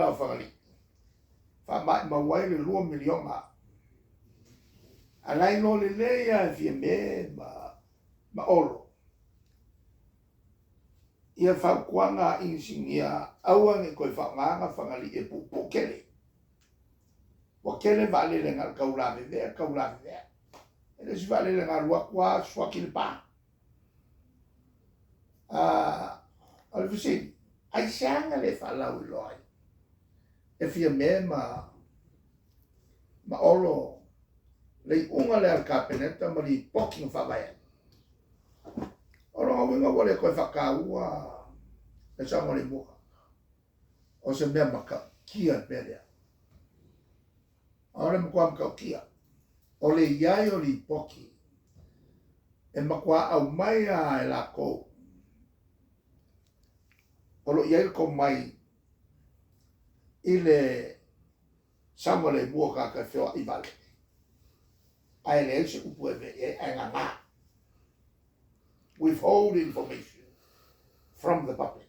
la o Fagalii, faamaimau ai le $2 miliona. A la e iloa lelei lava e Fiame ma Olo ia fautuaga a inisinia, aua ne i toe faaaogaina Fagalii e puupuu tele. Ua tele vaalele na o le tau lavevea, tau lavevea. E le o se vaalele na alu atu lava suaki le pa. O le fesili, aisea na le faalauiloa ai e Fiame ma Olo le iuga lea a le Kapeneta ma lipoti na faavae ai? O lona uiga ua le toe faataua le saogalemu o tagata. O se mea matautia le mea lea. O le matua matautia, o le i ai o lipoti e matua aumai lava e latou o lo o i ai le tomai i le saogalemu o tagata e feoai i vaalele, ae leai se upu e avea i ai ae gaga. Withhold information from the public.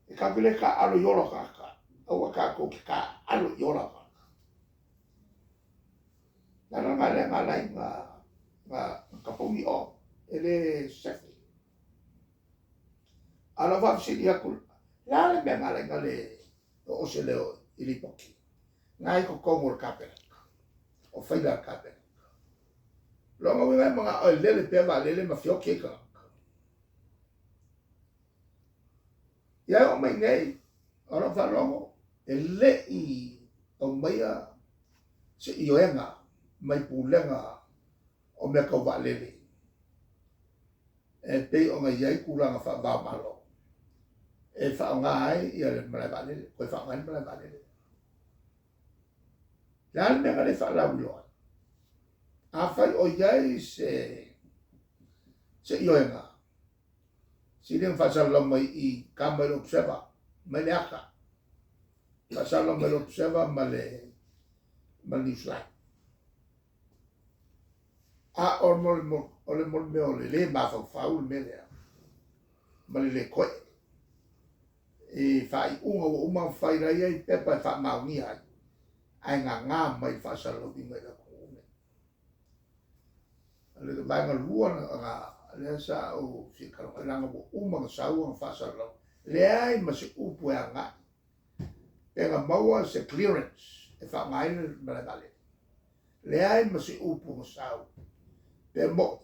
E tatou te le taaalo i ola o tagata, aua tatou te taaalo i ola o tagata. Le ala lena lea na ala ai na tapuni o e le sefe. A o lau faafesili atu, le a le mea na ala ai na le oo se leo i lipoti na i totonu o le Kapeneta, o faila a le Kapeneta? Lona uiga e manao e lele pea vaalele ma feoti ai tagata. Ia e oo mai nei, o lau faalogo, e le i aumaia se ioega mai pulega o mea tau vaalele e pei ona i ai tulaga faava-o-Malo e faaaoga ai ia le malae vaalele, toe faaaoga ai le malae vaalele. Le a le mea na le faalauiloa ai? Afai o i ai se ioega, sili ona faasalalau mai i ka mai le Observer, mai le ata, faasalalau mai le Observer ma le Newsline. A o le mea o le le mafaufau le mea lea, ma le le koee i faaiuga ua uma ona fai la e i ai pepa e faamaonia ai, ae gaga mai le faasalalauina i le atunuu lenei. O le vaega lua lena lea sa ou fia talanoa ai, leaga ua uma ona sau ona faasalalau, leai ma se upu e agai pe na maua se clearance e faaaoga ai le malae vaalele. Leai ma se upu na sau pe mo'i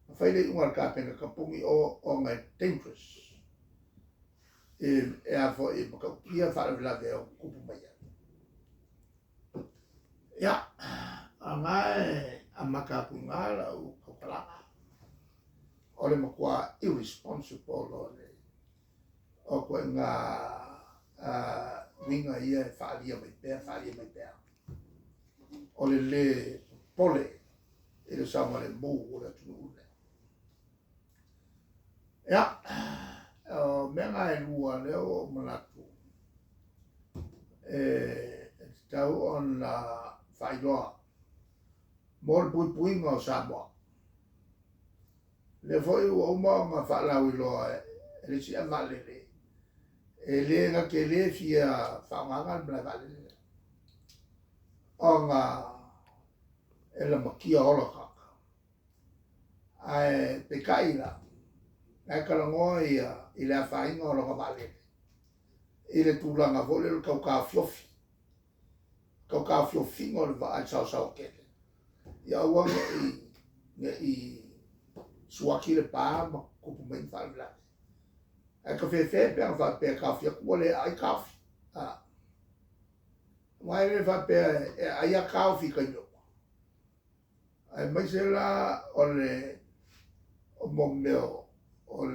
na fai le iuga a le Kapeneta tapuni o ona e dangerous e a foi e matautia faalavelave e ono tupu mai ai. Ia, o na e amata atu i ina lau tautalaga, o le matua irresponsible o le o ituaiga uiga ia e faaalia mai pea, faaalia mai pea. O le le popole i le saogalemu o le atunuu lenei. Ia, o mea na e lua lea ua ou manatu e tatau ona faailoa mo le puipuiga o Samoa. Lea foi ua uma ona faalauiloa e le isi avaalele e le na te le fia faaaogaina le malae vaalele lea ona e lamatia ola o tagata. Ae peitai la, na e talanoa ia i le afaina o lona vaalele i le tulaga foi lea o le tau taofiofi, tau taofiofiga o le vaa i le saosaoa tele. Ia aua ne i suaki le pa ma tupu mai ni faalavelave. Ae tafefe pe ana faapea e taofi atu ua le aai taofi. Aua e le faapea e aai a taofi i taimi uma. Aemaise la o le o mea o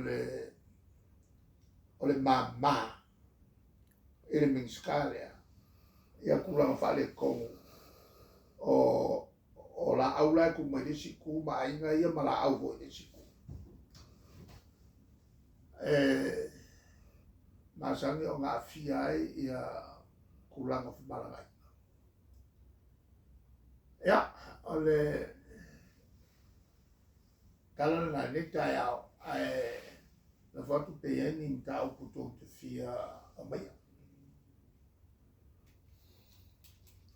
le mama i le Minisita lea ia tulaga faaletonu o laau la e tu mai le isi itu ma aiga ia ma laau foi i le isi itu. E masani ona aafia ai ia tulaga o femalagaaiga. Ia, o le tala lena i lenei taeao, ae lafo atu pe i ai ni mataupu tou te fia aumaia.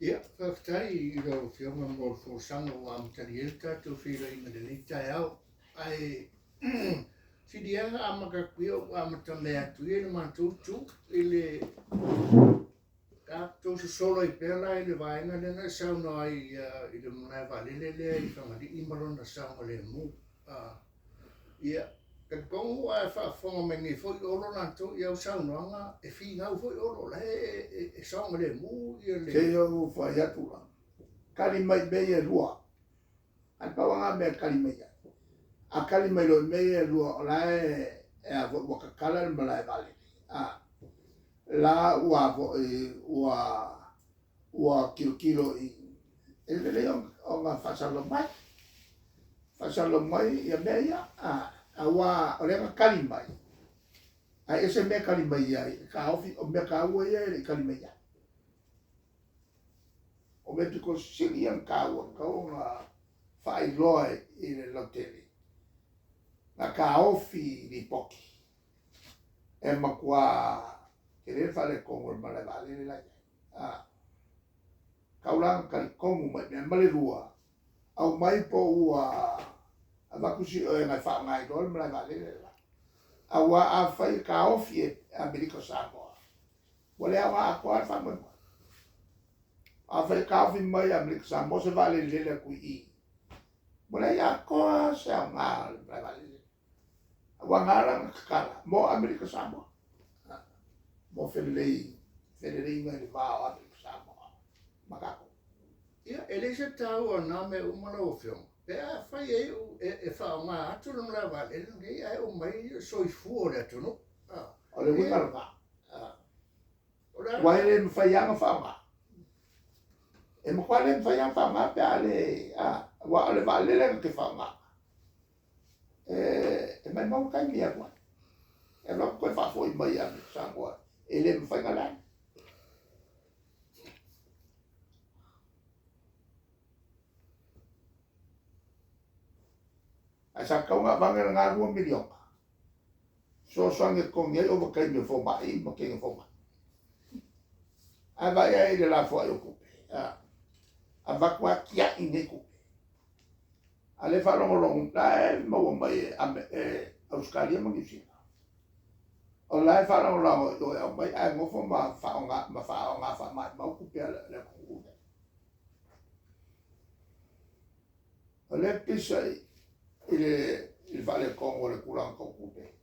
Ia, faafetai i lau Afioga mo le folasaga ua amatalia ai le tatou feiloaiga i lenei taeao. Ae sili lava ona amata atu ia, ou amatamea atu ia i le matou itu i le tatou sosolo ai pea la i le vaega lea na e saunoa ai i le malae vaalele lea i Fagalii ma lona saogalemu. Ia, talitonu a e faafofoga mai nei foi Olo latou i au saunoaga, e finau foi Olo, o la e saogalemu ia le... Se i ou fai atu la, kali mai mea ia e lua. Ae pau lava na mea e kali mai ai. A kali mai loa i mea ia e lua, o la e e a foi ua tatala le malae vaalele. A la ua foi ua ua tilotilo i e lelei ona faasalalau mai, faasalalau mai ia mea ia, aua o lea na tali mai, ae ese mea e tali mai ai, e taofi, o mea taua ia e le i tali mai ai. O mea pito sili ia ona taua, e tatau ona faailoa i le lautele, na taofi lipoti e matua tele le faaletonu o le malae vaalele la e i ai. Tau la ona talitonu mai mea. Ma le lua, aumai po ua avatu suega e faaaoga ai loa le malae vaalele le la. Aua afai e taofi e Amerika Samoa, ua le aoga atoa lava le faamoemoe. Afai e taofi mai e Amerika Samoa se vaalele lele atu i i, ua leai atoa lava se aoga o le malae vaalele. Aua na ala ona tatala mo Amerika Samoa, mo felelei, feleleiga i le va o Amerika Samoa ma tatou. Ia, e leai se taua o na mea uma lau Afioga, pe afai e iu e faaaoga atu le malae vaalele lenei ae oo mai soifua o le atunuu. O le uiga lena. Aua e le mafai lava ona faaaoga. E matua le mafai lava ona faaaoga pe a le, aua o le vaalele na te faaaogaina, e maumau le taimi e alu ai. E alu atu toe faafoi mai ia Samoa, e le mafai ona land. Ae sa tatau ona aveane lena $2 miliona, fesoasoani e totogi ai ovataimi o fomai ma teine fomai. Ae vaai ai i le lafoai o tupe, avatu lava tiai nei tupe. A o lea e faalogologo, la e maua mai e Ausetalia ma Niu Sila. O la e faalagolago i o e aumai ae nofo ma faaaoga ma faaaoga faamaumau tupe a le atunuu lenei. O lea e pisa i le faaletonu o le tulaga tau tupe,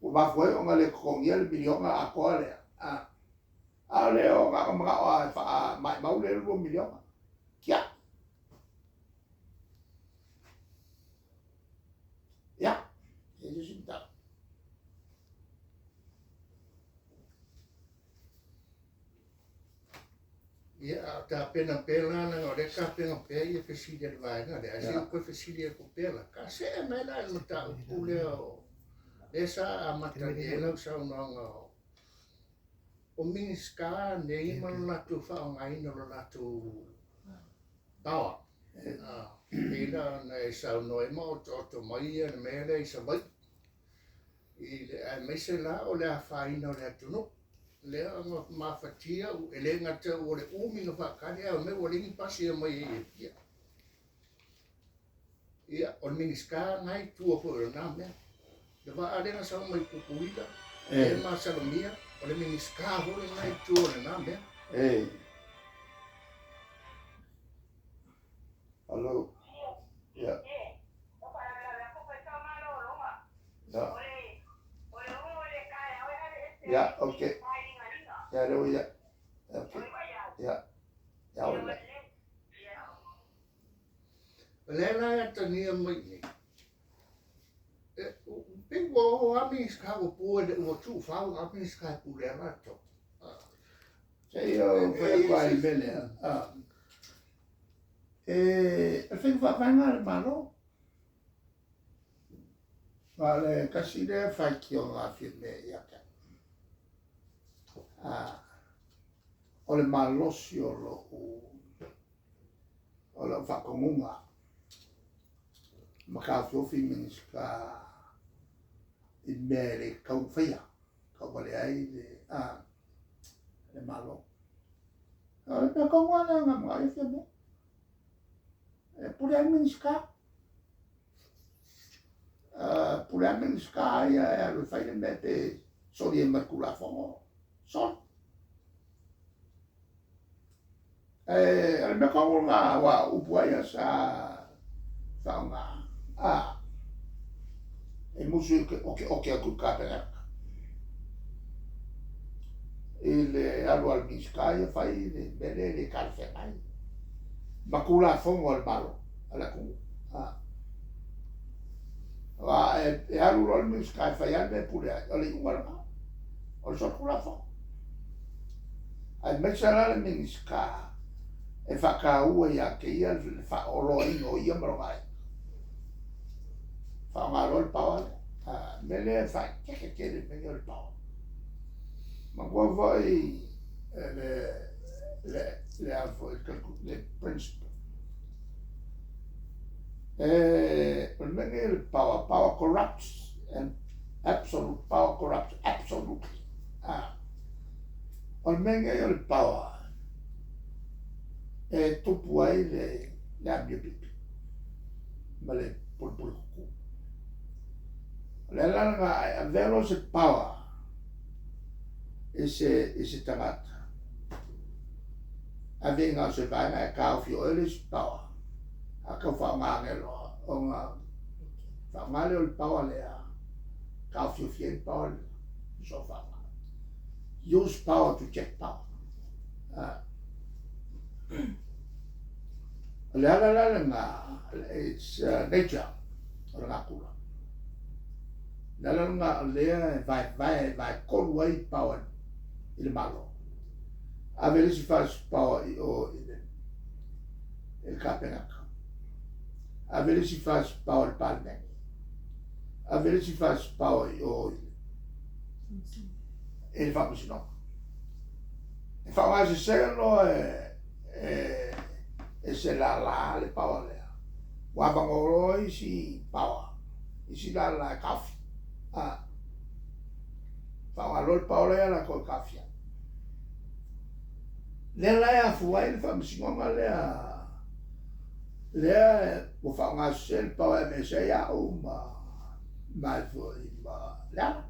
ua mafua ai ona le totogia le miliona atoa lea. A o lea na ona manao lava e faamaumau le $2 miliona. Tiai. Ia, e se isi mataupu. Ia, a o tapena pea la, leaga o lea e tapena pea ia fesili a le vaega lea, ae se i ou toe fesili atu pea la. Ka see mai la i le mataupu lea o lea sa amatalia ai lau saunoaga o Minisita nei ma le latou faaaogaina o le latou power. Pei la ona e saunoa ai ma otooto mai ia le mea lea i Savaii, i le, aemaise la o le afaina o le atunuu. Lea na mafatia, e le gata ua le umi na faatali, ae mea ua leai ni pasi e omai ai i Apia. Ia, o le Minisita na i tua foi o lena mea. Le vaa lea na sau mai Tutuila, e masalomia, o le Minisita foi lena i tua o lena mea. Hello. Yeah. Yeah. Yeah, okay. Yeah, lea ua ia. Okay. Yeah. Yeah, o le. O lea la e atagia mai nei, pei ua o lava Minisita ua pue, ua tuufau lava Minisita e pulea latou. Se i ou fai atu lava i le mea lea. E o le faiga faavaega a le Malo. Ma o le tasi lea faitioga a Fiame ia te au. O le malosi o lou o lau faatonuga ma taofiofi Minisita i mea e le tatau ona faia, tauvalea ai le Malo. O le mea tonu lava lea na manao ai Fiame. E pule lava le Minisita. Pule lava le Minisita ia e alu e fai le mea pe soli ai ma le Tulafono. Soli. O le mea tonu lena aua o upu lava ia sa faaaoga, e musu e oteote atu i le Kapeneta i le alu a le Minisita ia fai le mea lea e le talafeagai ma Tulafono a le Malo, a le atunuu. Aua e alu loa le Minisita e fai lava le mea e pule ai, o le iuga lena, o le solitulafono. Aemaise la le Minisita e faataua ia te ia le faaoloaina o ia ma lona aiga. Faaaoga loa le power lea. O le mea lea e faaeteete tele i mea nei o le power. Manatua foi le le le a foi le principle. O le mea nei o le power, power corrupts and absolute power corrupts absolutely. O le mea nei o le power e tupu ai le amio pipi ma le pulepule kuku. O le ala lena a e avea loa se power i se tagata, ave i na o se vaega e taofi o oe le isi power, a tau faaaoga ane loa, ona faaaoga lea o le power lea, taofiofi ai le power lea, so faaaoga. Use power to check power. O le ala la lena, it's nature o le natura. O le ala lena o lea e vaevae, vaetolu ai power i le Malo. Ave le isi fasi power i o i le Kapenata. Ave le isi fasi power i le Palemene. Ave le isi fasi power i o i le Faamasinoga. E faaaogasese loa e se lala le power lea. Ua avanoa loa isi power, isi lala e taofi. Faaaoga loa le power lea ia latou e taofia. Lea la e afua ai le Faamasinoga lea, lea ua faaaogasese le power e aveese ai au ma foi ma Leala.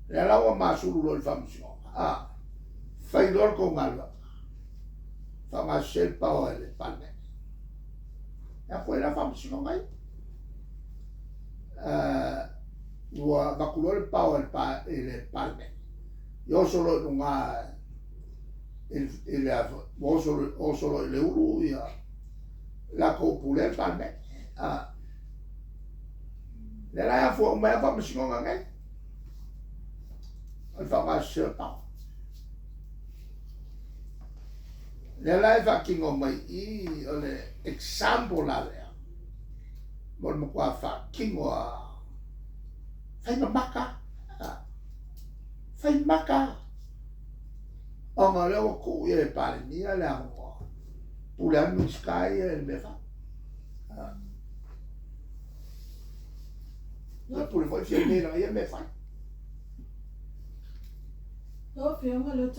Lea la ua masulu loa i le Faamasinoga. Fai loa le tou galuega. Faaaogasese le power e le Palemene. E afua ai la Faamasinoga ia. Ua avatu loa le power i le Palemene. Ia oso loa i luga i le ua oso loa i le ulu ia latou pulea le Palemene. Lea la e afua uma ai a Faamasinoga nei. O le faaaogasese o le power. Lea la e faatino mai i o le example la lea mo le matua faatino a fai mamaka. Fai maka. Ona o lea ua tuu ia e Palemia le avanoa. Pule lava le Minisita ia i le mea fai. Ia pule foi Fiame i lana ia mea fai. Lau Afioga.